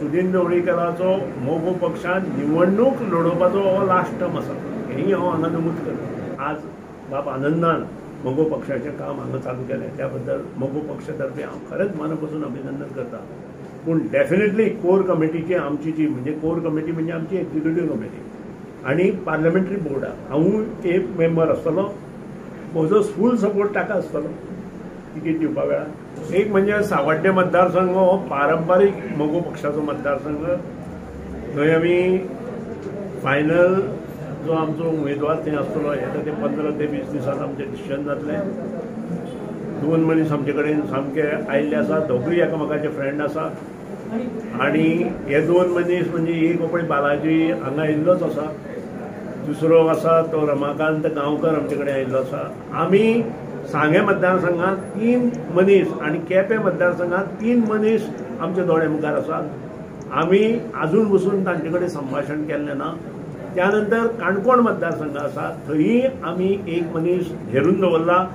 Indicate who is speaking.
Speaker 1: सुदीन ढवळीकराचो मगो पक्षान निवडणूक लडोवपाचो हो लास्ट टर्म आसा, हेंय हांव हांगा नमूद करता. आज बाब आनंदान मगो पक्षाचें काम हांगा चालू केलें, त्या बद्दल मगो पक्षातर्फे हांव खरेंच मना पसून अभिनंदन करता. पूण डेफिनेटली कोर कमिटीची आमची जी म्हणजे कोर कमिटी म्हणजे आमची एक्झिक्युटीव कमिटी आनी पार्लमेंटरी बोर्डा हांवूय एक मेंबर आसतलो, म्हजो फूल सपोर्ट ताका आसतलो तिकीट दिवपा वेळार. एक म्हणजे सावड्डे मतदारसंघ हो पारंपारीक मगो पक्षाचो मतदारसंघ, थंय आमी फायनल जो आमचो उमेदवार थंय आसतलो येता ते 15 ते 20 दिसान आमचें डिसिजन जातलें. 2 मनीस आमचे कडेन सामके आयिल्ले आसा, दोगूय एकामेकाचे फ्रेंड आसा आनी हे 2 मनीस म्हणजे एक पळय बालाजी हांगा आयिल्लोच आसा, दुसरो आसा तो रमाकांत गांवकर आमचे कडेन आयिल्लो आसा. आमी सांगें मतदारसंघात 3 मनीस आनी केपें मतदारसंघात 3 मनीस आमच्या दोळे मुखार आसात. आमी आजून बसून तांचे कडेन संभाशण केल्लें ना. त्यानंतर काणकोण मतदारसंघ आसा, थंय आमी 1 मनीस हेरून दवरला.